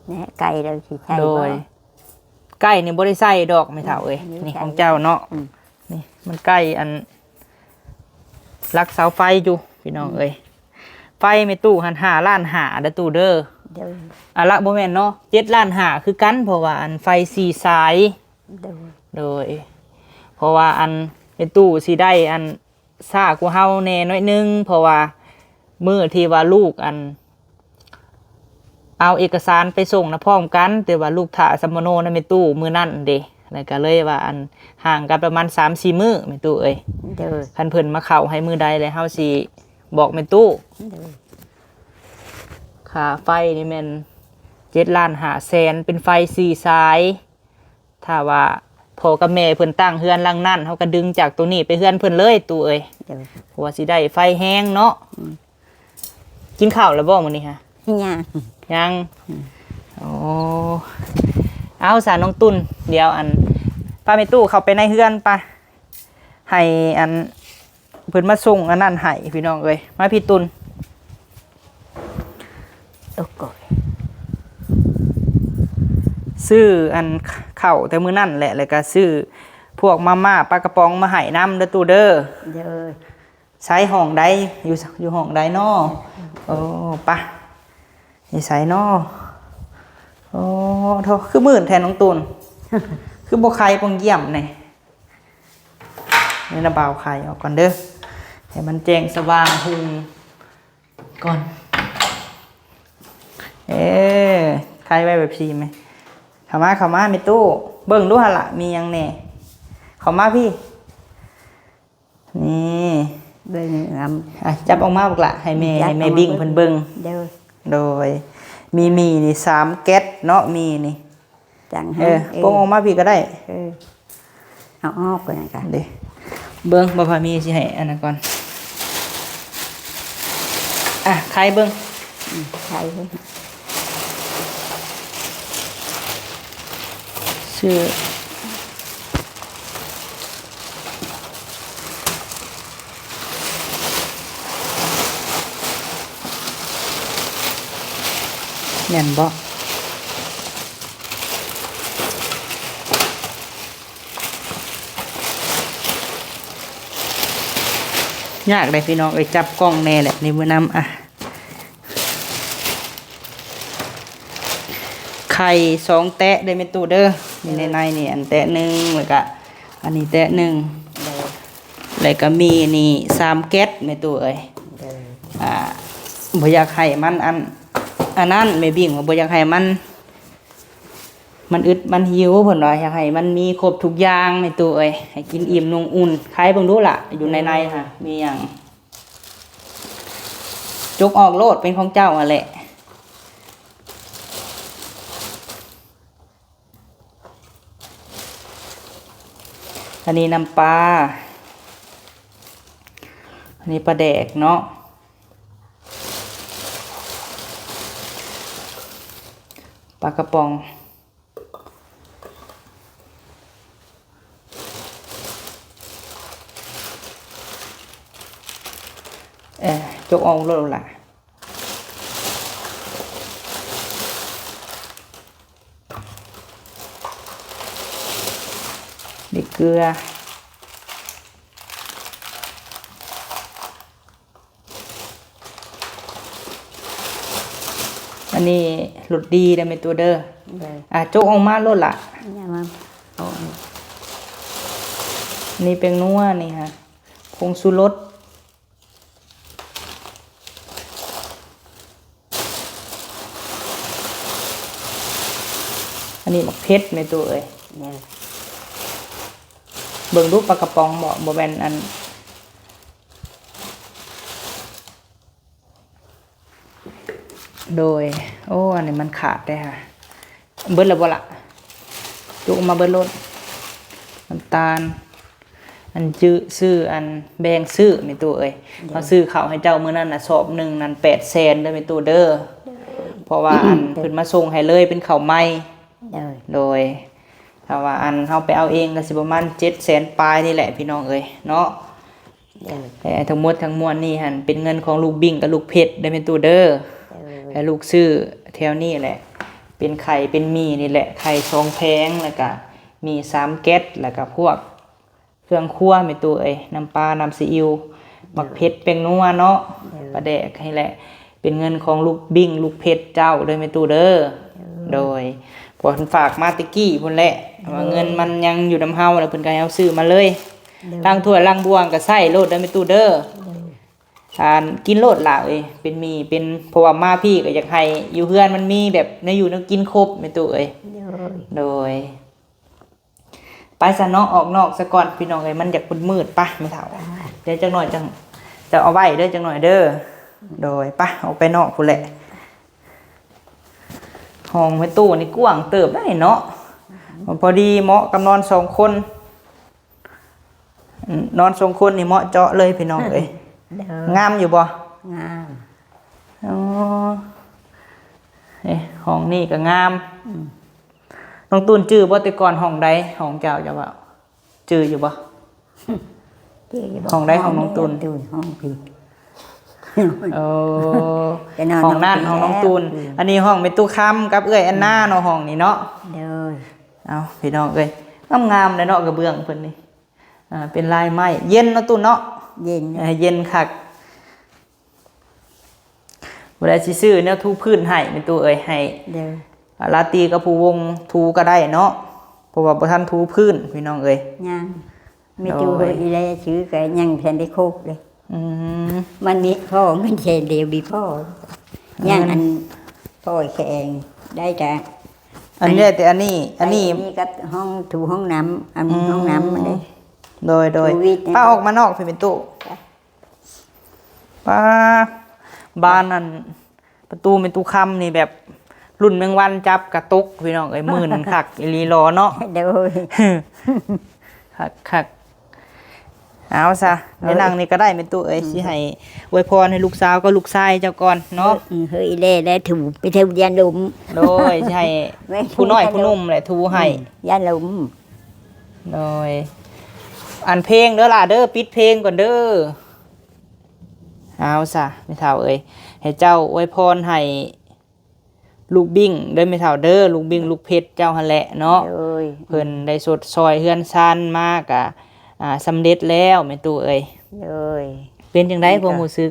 ແນະ ໄກ່ລາວຊິໃສ່ບໍ່? ໂດຍ. ໄກ່ນີ້ບໍ່ໄດ້ໃສ່ດອກແມ່ເຖົ້າເອີຍ. ອືມ ນີ້ຂອງເຈົ້າເນາະ. ອືມ. ນີ້ມັນໃກ້ອັນຫຼັກເສົາໄຟຢູ່ພີ່ນ້ອງເອີຍ. ອືມ. ໄຟແມ່ຕູ້ຫັ້ນຫ້າລ້ານຫ້າເດີຕູ້ເດີ. ໂດຍ. ອາ ລະບໍ່ແມ່ນເນາະ ເຈັດລ້ານຫ້າຄືກັນ ເພາະວ່າອັນໄຟສີ່ສາຍ. ໂດຍ. ໂດຍ. ເພາະວ່າອັນແມ່ຕູ້ຊິໄດ້ອັນຊ້າກວ່າເຮົາແດ່ໜ້ອຍໜຶ່ງ ເພາະວ່າມື້ທີ່ວ່າລູກອັນ ເອົາເອກະສານໄປສົ່ງນະພ້ອມກັນ ແຕ່ວ່າລູກຖ້າສຳມະໂນນຳແມ່ຕູ້ມື້ນັ້ນເດ້ ແລ້ວກໍເລີຍວ່າອັນຫ່າງກັນປະມານສາມສີ່ມື້ແມ່ຕູ້ເອີຍ. ໂດຍ. ຄັນເພິ່ນມາເຂົ້າໃຫ້ມື້ໃດແລ້ວເຮົາຊິບອກແມ່ຕູ້. ໂດຍ. ຄ່າໄຟນີ້ແມ່ນເຈັດລ້ານຫ້າແສນ ເປັນໄຟສີ່ສາຍ. ຖ້າວ່າພໍ່ກັບແມ່ເພິ່ນຕັ້ງເຮືອນຫຼັງນັ້ນ ເຮົາກໍດຶງຈາກໂຕນີ້ໄປເຮືອນເພິ່ນເລີຍຕູ້ເອີຍ. ໂດຍ. ເພາະວ່າຊິໄດ້ໄຟແຮງເນາະ. ອືມ. ກິນເຂົ້າແລ້ວບໍ່ມື້ນີ້ຫະ? ຍັງ. ຍັງ. ອືມ. ໂອ້ ເອົາຊະນ້ອງຕຸ້ນ ດຽວອັນ ພາແມ່ຕູ້ເຂົ້າໄປໃນເຮືອນປະ ໃຫ້ອັນ ເພິ່ນມາສົ່ງອັນນັ້ນໃຫ້ພີ່ນ້ອງເອີຍ. ມາພີ່ຕຸ້ນ. ໂອ້ໂກຍ ຊື້ອັນເຂົ້າແຕ່ມື້ນັ້ນແຫຼະ ແລ້ວກໍຊື້ພວກມາມ່າປາກະປ໋ອງມາໃຫ້ນຳເດີຕູ້ເດີ. ໂດຍ. ໃສຫ້ອງໃດ ຢູ່ ຢູ່ຫ້ອງໃດນໍ? ໂອ້ ປະ ຢູ່ໃສນໍ? ໂອ້ ໂທ້ ຄືມືດແທ້ນ້ອງຕູນ ຄືບໍ່ໄຂປ່ອງຢ້ຽມແດ່. ນີ້ລະ ບ່າວໄຂອອກກ່ອນເດີ ໃຫ້ມັນແຈ້ງສະຫວ່າງຮຸ່ງ. ກ່ອນ. ເອີ ໄຂໄວ້ແບບຊີ້ແມະ. ເຂົ້າມາ ເຂົ້າມາແມ່ຕູ້ ເບິ່ງດູຫັ້ນລະ ມີຫຍັງແດ່. ເຂົ້າມາພີ້ ນີ້ ເບິ່ງນຳ. ອ່ະ ຈັບອອກມາບັກຫຼະ ໃຫ້ແມ່ ຈັບ ໃຫ້ແມ່ ເອົາມາ ບິ້ງເບິ່ງ ເພິ່ນເບິ່ງ. ໂດຍ ໂດຍ. ມີໝີ່ນີ້ສາມແກັດເນາະ ໝີ່ນີ້. ຈັ່ງ ເອີ ເອີ ປົງອອກມາພີ້ກໍໄດ້. ເອີ ເອົາອອກກ່ອນນະກະ ເດ້. ເບິ່ງ ບໍ່ພາມີຊິໃຫ້ອັນນັ້ນກ່ອນ. ອ່ະ ໄຂເບິ່ງ ອືມ ໄຂເບິ່ງ ຊື່ ແມ່ນບໍ່? ຍາກເດ້ພີ່ນ້ອງເອີຍ ຈັບກ້ອງແດ່ແຫຼະ ນີ້ເບິ່ງນຳ. ອ່ະ ໄຂ່ສອງແຕະເດີແມ່ຕູ້ເດີ ນີ້ໃນໆນີ້ ອັນແຕະໜຶ່ງ ແລ້ວກະອັນນີ້ແຕະໜຶ່ງ ໂດຍ ແລ້ວກະໝີ່ນີ້ສາມແກັດແມ່ຕູ້ເອີຍ. ໂດຍ ອ່າ ບໍ່ຢາກໃຫ້ມັນອັນ ອັນນັ້ນ ແມ່ບິ້ງວ່າບໍ່ຢາກໃຫ້ມັນ ມັນອຶດມັນຫິວ ເພິ່ນວ່າຢາກໃຫ້ມັນມີຄົບທຸກຢ່າງແມ່ຕູ້ເອີຍ ໃຫ້ກິນອີ່ມນຸ່ງອຸ່ນ. ໄຂເບິ່ງດູລະ ຢູ່ໃນໃນຫັ້ນມີຫຍັງ? ຈົກອອກໂລດ ເປັນຂອງເຈົ້າຫັ້ນແຫຼະ. ອັນນີ້ນ້ຳປາ ອັນນີ້ປາແດກເນາະ ປາກະປ໋ອງ. ເອີ ຈົກອອກໂລດລະ ນີ້ເກືອ ອັນນີ້ລົດດີເດີແມ່ຕູ້ເດີ. ໂດຍ ອ່າ ຈົກອອກມາໂລດລະ ຢ່າມາ ເອົາອັນນີ້ ນີ້ແປ້ງນົວນີ້ຫະ ຜົງຊູລົດ ອັນນີ້ໝາກເຜັດແມ່ຕູ້ເອີຍ. ໂດຍ ເບິ່ງດູປາກະປ໋ອງບໍ່ ບໍ່ແມ່ນອັນ ໂດຍ ໂອ້ ອັນນີ້ມັນຂາດເດ້ຫະ ເບິດແລ້ວບໍ່ລະ? ຈຸມາເບິດໂລດ ນ້ຳຕານ ອັນຈື່ ຊື້ ອັນແບ່ງຊື້ແມ່ຕູ້ເອີຍ. ໂດຍ ເຮົາຊື້ເຂົ້າໃຫ້ເຈົ້າມື້ນັ້ນນະ ສອບໜຶ່ງນັ້ນແປດແສນເດີແມ່ຕູ້ເດີ. ໂດຍ ເພາະວ່າອັນ ເພິ່ນມາສົ່ງໃຫ້ເລີຍ ເປັນເຂົ້າໃໝ່. ໂດຍ ໂດຍ ຖ້າວ່າອັນເຮົາໄປເອົາເອງກໍຊິປະມານເຈັດແສນປາຍນີ້ແຫຼະພີ່ນ້ອງເອີຍເນາະ. ໂດຍ ແຕ່ທັງໝົດທັງມວນນີ້ຫັ້ນ ເປັນເງິນຂອງລູກບິ້ງກັບລູກເພັດເດີແມ່ຕູ້ເດີ. ໂດຍ ແລະລູກຊື້ແຖວນີ້ແຫຼະ ເປັນໄຂ່ເປັນໝີ່ນີ້ແຫຼະ ໄຂ່ສອງແຜງ ແລ້ວກະໝີ່ສາມແກັດ ແລ້ວກະພວກເຄື່ອງຄົວແມ່ຕູ້ເອີຍ ນ້ຳປາ ນ້ຳຊີອິ້ວ ໂດຍ ໝາກເຜັດ ແປ້ງນົວເນາະ. ໂດຍ ປາແດກນີ້ແຫຼະ ເປັນເງິນຂອງລູກບິ້ງລູກເພັດເຈົ້າເດີແມ່ຕູ້ເດີ. ໂດຍ ໂດຍ ເພາະເພິ່ນຝາກມາແຕ່ກີ້ພຸ້ນແຫຼະ ໂດຍ ວ່າເງິນມັນຍັງຢູ່ນຳເຮົາ ແລ້ວເພິ່ນກໍໃຫ້ເຮົາຊື້ມາເລີຍ. ໂດຍ ລ້າງຖ້ວຍລ້າງບ່ວງກໍໃຊ້ໂລດເດີແມ່ຕູ້ເດີ. ໂດຍ ອ່າ ກິນໂລດຫຼ້າເອີຍ ເປັນໝີ່ເປັນ ເພາະວ່າມາພີ້ກໍຢາກໃຫ້ຢູ່ເຮືອນມັນມີແບບແນວຢູ່ແນວກິນຄົບແມ່ຕູ້ເອີຍ. ໂດຍ ໂດຍ ໄປຊະເນາະ ອອກນອກຊະກ່ອນພີ່ນ້ອງເອີຍ ມັນຢາກມືດໆ. ໄປແມ່ເຖົ້າ ອ່າ ດຽວຈັກໜ້ອຍຈັ່ງ ເຈົ້າເອົາໄວ້ເດີ ຈັກໜ້ອຍເດີ. ໂດຍ ໄປ ອອກໄປນອກພຸ້ນແຫຼະ. ຫ້ອງແມ່ຕູ້ນີ້ກວ້າງເຕີບໄດ໋ເນາະ ພໍດີເໝາະກັບນອນສອງຄົນ ນອນສອງຄົນນີ້ເໝາະເຈາະເລີຍພີ່ນ້ອງເອີຍ. ໂດຍ ງາມຢູ່ບໍ່? ງາມ. ອໍ ເອີ ຫ້ອງນີ້ກໍງາມ. ອືມ ນ້ອງຕູນຈື່ບໍ່ແຕ່ກ່ອນຫ້ອງໃດ? ຫ້ອງເຈົ້າ ເຈົ້າເວົ້າ ຈື່ຢູ່ບໍ່? ຈື່ຢູ່ບໍ່? ຫ້ອງໃດຂອງນ້ອງຕູນ? ຫ້ອງພີ້. ໂອ້ ຫ້ອງນັ້ນຫ້ອງນ້ອງຕູນ. ອັນນີ້ຫ້ອງແມ່ຕູ້ຄຳກັບເອື້ອຍແອນນາເນາະ ຫ້ອງນີ້ເນາະ. ໂດຍ ເອົາ ພີ່ນ້ອງເອີຍ ງາມໆເດ້ເນາະ ກະເບື້ອງເພິ່ນນີ້ ອ່າ ເປັນລາຍໄມ້. ເຢັນເນາະຕູນເນາະ? ເຢັນ ເອີ ເຢັນຄັກ. ບໍ່ໄດ້ຊິຊື້ແນວຖູພື້ນໃຫ້ແມ່ຕູ້ເອີຍ ໃຫ້ ໂດຍ ອາ ລາຕີກັບຜູ້ວົງຖູກໍໄດ້ເນາະ ເພາະວ່າບໍ່ທັນຖູພື້ນພີ່ນ້ອງເອີຍ. ຍັງ ແມ່ຕູ້ ໂດຍ ອີແລຊື້ກໍຍັງບໍ່ທັນໄດ້ຄົບເລີຍ. ອືມ ມັນມີພໍເງິນແສນດຽວມີພໍ ຍັງອັນພໍແຂງໄດ້ກະ ອັນນີ້ໄດ້ແຕ່ອັນນີ້ ອັນນີ້ ອັນນີ້ກັບຫ້ອງຖູຫ້ອງນ້ຳ ອັນ ອືມ ຫ້ອງນ້ຳມັນເດ້. ໂດຍ ໂດຍ ໂຄວິດນີ້ ປ້າອອກມານອກພີ້ແມ່ຕູ້. ປ້າ ບານນັ້ນ ປະຕູແມ່ຕູ້ຄຳນີ້ແບບລຸ້ນແມງວັນຈັບກະຕົກ ພີ່ນ້ອງເອີຍ ມື່ນຄັກອີ່ຫຼີຫຼໍເນາະ. ໂດຍ ຄັກໆ ເອົາຊະ ເອີ ໄດ້ນັ່ງນີ້ກໍໄດ້ແມ່ຕູ້ເອີຍ. ອືມ ຊິໃຫ້ອວຍພອນໃຫ້ລູກສາວກັບລູກຊາຍເຈົ້າກ່ອນເນາະ. ເອີ ເຮີ້ຍແລ້ ແລ້ຖູ ໄປຖູ ຢ້ານລົມ. ໂດຍ ຊິໃຫ້ຜູ້ນ້ອຍຜູ້ໜຸ່ມແຫຼະຖູໃຫ້ ອືມ ຢ້ານລົມ. ໂດຍ ອັນເພງເດີຫຼ້າເດີ ປິດເພງກ່ອນເດີ. ເອົາຊະ ແມ່ເຖົ້າເອີຍ ໃຫ້ເຈົ້າອວຍພອນໃຫ້ລູກບິ້ງເດີແມ່ເຖົ້າເດີ ລູກບິ້ງລູກເພັດເຈົ້າຫັ້ນແຫຼະເນາະ. ໂດຍ ເພິ່ນໄດ້ຊົດຊ່ອຍເຮືອນຊານມາກະ ອ່າ ສຳເລັດແລ້ວແມ່ຕູ້ເອີຍ. ໂດຍ ເປັນຈັ່ງໃດຄວາມຮູ້ສຶກ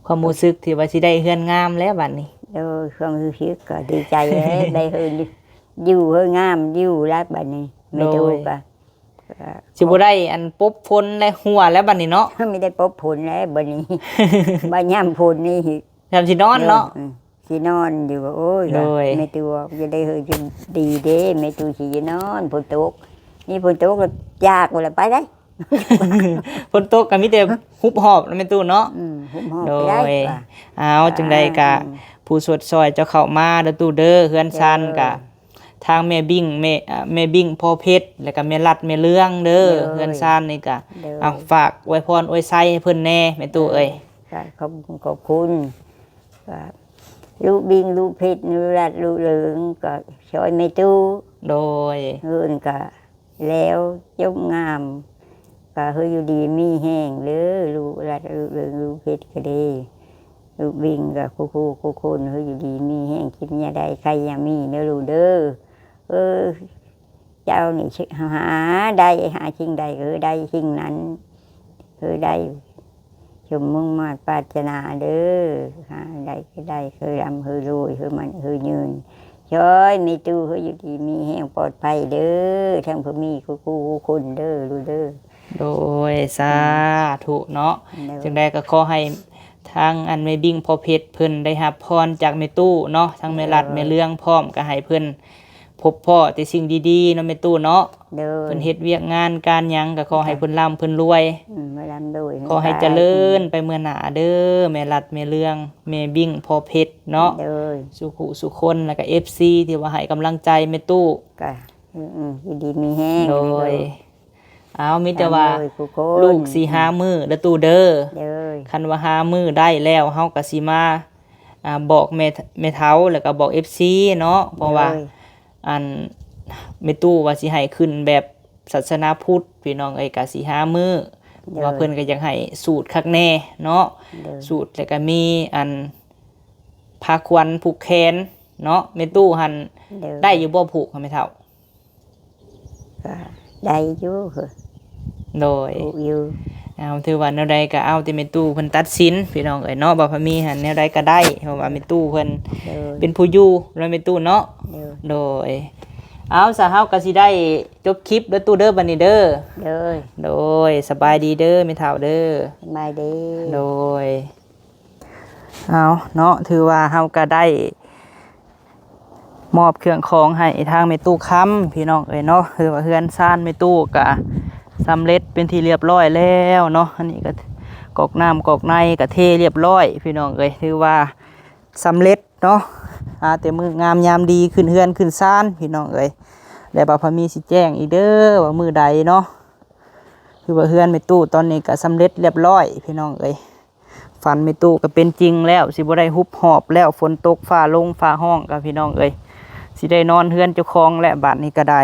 ຄວາມຮູ້ສຶກທີ່ວ່າຊິໄດ້ເຮືອນງາມແລ້ວບັດນີ້? ໂດຍ ຄວາມຮູ້ສຶກກໍດີໃຈແຫຼະ ໄດ້ເຮືອນຢູ່ເຮືອນງາມຢູ່ແລ້ວບັດນີ້. ແມ່ຕູ້ກໍ ໂດຍ ກໍ ຊິບໍ່ໄດ້ອັນປົບຝົນແລະຫົວແລ້ວບັດນີ້ເນາະ. ມີແຕ່ປົບຝົນແລ້ວບັດນີ້ ບັດຍາມຝົນນີ້ ຍາມຊິນອນເນາະ. ໂດຍ ອືມ ຊິນອນຢູ່ ໂອ້ຍ ໂດຍ ແມ່ຕູ້ຈະໄດ້ເຮີ້ຍ ຈະດີເດ້ ແມ່ຕູ້ຊິນອນ ຝົນຕົກ ນີ້ຝົນຕົກກໍຢາກແລ້ວ ໄປໄດ້. ຝົນຕົກກໍມີແຕ່ຮຸບຮອບນະແມ່ຕູ້ເນາະ. ອືມ ຮຸບຮອບ ໂດຍ ໄປໄດ້ວ່າ ເອົາ ຈັ່ງໃດກໍ ອືມ ຜູ້ຊົດຊ່ອຍເຈົ້າເຂົ້າມາເດີຕູ້ເດີ ເຮືອນຊານກໍ ໂດຍ ທາງແມ່ບິ້ງ ແມ່ ເອີ່ ແມ່ບິ້ງພໍ່ເພັດ ແລ້ວກໍແມ່ລັດແມ່ເລື່ອງເດີ. ໂດຍ ເຮືອນຊານນີ້ກໍ ໂດຍ ເອົາ ຝາກອວຍພອນອວຍໄຊໃຫ້ເພິ່ນແດ່ແມ່ຕູ້ເອີຍ. ໂດຍ ກໍຂອບ ຂອບຄຸນ ກໍລູກບິ້ງ ລູກເພັດ ລູກລັດ ລູກເລີງ ກໍຊ່ອຍແມ່ຕູ້. ໂດຍ ເຮືອນກໍ ແລ້ວຈົບງາມ ກໍໃຫ້ຢູ່ດີມີແຮງເດີ ລູກລັດ ລູກເລີງ ລູກເພັດກໍດີ ລູກບິ້ງກໍຄູ່ໆ ຄູ່ຄົນ ໃຫ້ຢູ່ດີມີແຮງ ເຈັບຢ່າໄດ້ ໄຂ້ຢ່າມີເດີລູກເດີ. ເອີ ເຈົ້ານີ້ ຫາໄດ້ ຫາສິ່ງໃດກໍໃຫ້ໄດ້ສິ່ງນັ້ນ ໃຫ້ໄດ້ ສົມມຸ່ງມາດປາດຖະໜາເດີ ຫາໄດ້ກໍໄດ້ ໃຫ້ລ່ຳໃຫ້ລວຍ ໃຫ້ໝັ້ນໃຫ້ຍືນ ຊ່ອຍແມ່ຕູ້ໃຫ້ຢູ່ດີມີແຮງປອດໄພເດີ ທັງຜູ້ມີຄູ່ໆ ຄູ່ຄົນເດີລູກເດີ. ໂດຍ ສາທຸເນາະ. ໂດຍ ຈັ່ງໃດກໍຂໍໃຫ້ທາງອັນແມ່ບິ້ງພໍ່ເພັດເພິ່ນໄດ້ຮັບພອນຈາກແມ່ຕູ້ເນາະ ທັງແມ່ລັດ ໂດຍ ແມ່ເລື່ອງພ້ອມ ກໍໃຫ້ເພິ່ນພົບພໍ້ແຕ່ສິ່ງດີໆເນາະແມ່ຕູ້ເນາະ. ໂດຍ ເພິ່ນເຮັດວຽກງານການຫຍັງກໍຂໍໃຫ້ເພິ່ນລ່ຳເພິ່ນລວຍ ອືມ ໃຫ້ລ່ຳລວຍ ຂໍໃຫ້ຈະເລີນໄປເມືອໜ້າເດີ ແມ່ລັດແມ່ເລື່ອງ ແມ່ບິ້ງພໍ່ເພັດເນາະ. ໂດຍ ສູ່ຄູ່ສູ່ຄົນ ແລ້ວກໍເອັຟຊີທີ່ວ່າໃຫ້ກຳລັງໃຈແມ່ຕູ້ ກໍ ອືມໆ ຢູ່ດີມີແຮງ. ໂດຍ ໂດຍ ເອົາ ມີແຕ່ວ່າລູກຊິຫາມື້ເດີຕູ້ເດີ. ໂດຍ ຄັນວ່າຫາມື້ໄດ້ແລ້ວ ເຮົາກໍຊິມາ ອ່າ ບອກແມ່ ແມ່ເຖົ້າ ແລ້ວກໍບອກເອັຟຊີເນາະ ເພາະວ່າ ໂດຍ ອັນ ແມ່ຕູ້ວ່າຊິໃຫ້ຂຶ້ນແບບສາສະໜາພຸດ ພີ່ນ້ອງເອີຍ ກໍຊິຫາມື້ ໂດຍ ວ່າເພິ່ນກໍຢາກໃຫ້ສູດຄັກແນ່ເນາະ. ໂດຍ ສູດ ແລ້ວກໍມີອັນຜ້າຂວັນຜູກແຂນເນາະ ແມ່ຕູ້ຫັ້ນ ໂດຍ ໄດ້ຢູ່ບໍ່ຜູກຫັ້ນແມ່ເຖົ້າ? ກໍໄດ້ຢູ່ ໂດຍ ຢູ່. ເອົາ ຖືວ່າແນວໃດກໍເອົາແຕ່ແມ່ຕູ້ເພິ່ນຕັດສິນ ພີ່ນ້ອງເອີຍເນາະ. ບ່າວພາມີຫັ້ນແນວໃດກໍໄດ້ ເພາະວ່າແມ່ຕູ້ເພິ່ນ ໂດຍ ເປັນຜູ້ຢູ່ເນາະແມ່ຕູ້ເນາະ. ໂດຍ ໂດຍ ເອົາ ສະເຮົາກໍຊິໄດ້ຈົບຄລິບເດີຕູ້ເດີ ບັດນີ້ເດີ. ໂດຍ ໂດຍ ສະບາຍດີເດີແມ່ເຖົ້າເດີ. ສະບາຍດີ. ໂດຍ ເອົາເນາະ ຖືວ່າເຮົາກໍໄດ້ມອບເຄື່ອງຂອງໃຫ້ທາງແມ່ຕູ້ຄຳ ພີ່ນ້ອງເອີຍເນາະ. ຄືວ່າເຮືອນຊານແມ່ຕູ້ກໍສຳເລັດເປັນທີ່ລຽບຮ້ອຍແລ້ວເນາະ. ອັນນີ້ກໍກອກນ້ຳກອກໃນກໍເທລຽບຮ້ອຍ ພີ່ນ້ອງເອີຍ ຖືວ່າສຳເລັດເນາະ. ຫາແຕ່ມື້ງາມຍາມດີຂຶ້ນເຮືອນຂຶ້ນຊານ ພີ່ນ້ອງເອີຍ. ແລະ ບ່າວພາມີຊິແຈ້ງອີກເດີວ່າມື້ໃດເນາະ. ຄືວ່າເຮືອນແມ່ຕູ້ຕອນນີ້ກໍສຳເລັດລຽບຮ້ອຍ ພີ່ນ້ອງເອີຍ. ຝັນແມ່ຕູ້ກໍເປັນຈິງແລ້ວ ຊິບໍ່ໄດ້ຮຸບຮອບແລ້ວ ຝົນຕົກຟ້າລົງຟ້າຮ້ອງກໍ ພີ່ນ້ອງເອີຍ ຊິໄດ້ນອນເຮືອນເຈົ້າຂອງແລ້ວ ບາດນີ້ກໍໄດ້.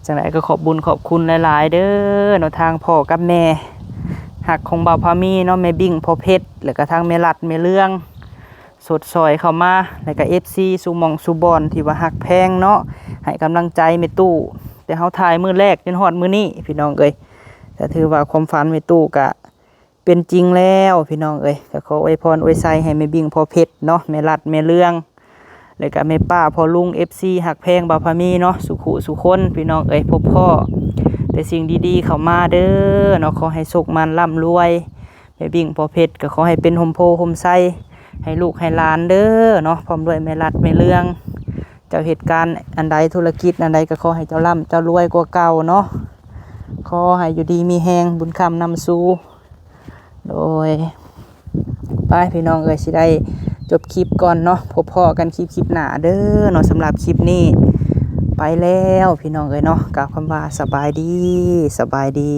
ຈັ່ງໃດກໍຂອບບຸນຂອບຄຸນຫຼາຍໆເດີເນາະ ທາງພໍ່ກັບແມ່ຮັກຂອງບ່າວພາມີເນາະ ແມ່ບິ້ງ ພໍ່ເພັດ ແລ້ວກໍທາງແມ່ລັດ ແມ່ເລື່ອງ ຊົດຊ່ອຍເຂົ້າມາ ແລ້ວກໍເອັຟຊີສູ່ໝ່ອງສູ່ບ່ອນທີ່ວ່າຮັກແພງເນາະ ໃຫ້ກຳລັງໃຈແມ່ຕູ້ ແຕ່ເຮົາຖ່າຍມື້ແລກຈົນຮອດມື້ນີ້ ພີ່ນ້ອງເອີຍ. ກໍຖືວ່າຄວາມຝັນແມ່ຕູ້ກໍ ເປັນຈິງແລ້ວ ພີ່ນ້ອງເອີຍ. ກໍຂໍອວຍພອນອວຍໄຊໃຫ້ແມ່ບິ້ງ ພໍ່ເພັດເນາະ ແມ່ລັດ ແມ່ເລື່ອງ ແລ້ວກໍແມ່ປ້າ ພໍ່ລຸງ ເອັຟຊີ ຮັກແພງບ່າວພາມີເນາະ ສູ່ຄູ່ສູ່ຄົນ ພີ່ນ້ອງເອີຍ. ພົບພໍ້ແຕ່ສິ່ງດີໆເຂົ້າມາເດີເນາະ. ຂໍໃຫ້ໂຊກໝານລ່ຳລວຍ ແມ່ບິ້ງພໍ່ເພັດ ກໍຂໍໃຫ້ເປັນຮົ່ມໂພຮົ່ມໄຊໃຫ້ລູກໃຫ້ຫຼານເດີເນາະ ພ້ອມດ້ວຍແມ່ລັດແມ່ເລື່ອງ ເຈົ້າເຮັດການອັນໃດ ທຸລະກິດອັນໃດ ກໍຂໍໃຫ້ເຈົ້າລ່ຳເຈົ້າລວຍກວ່າເກົ່າເນາະ ຂໍໃຫ້ຢູ່ດີມີແຮງ ບຸນຄ້ຳນຳຊູ. ໂດຍ ໄປພີ່ນ້ອງເອີຍ ຊິໄດ້ຈົບຄລິບກ່ອນເນາະ ພົບພໍ້ກັນຄລິບ ຄລິບໜ້າເດີເນາະ ສຳລັບຄລິບນີ້ໄປແລ້ວພີ່ນ້ອງເອີຍເນາະ ກ່າວຄຳວ່າສະບາຍດີ ສະບາຍດີ.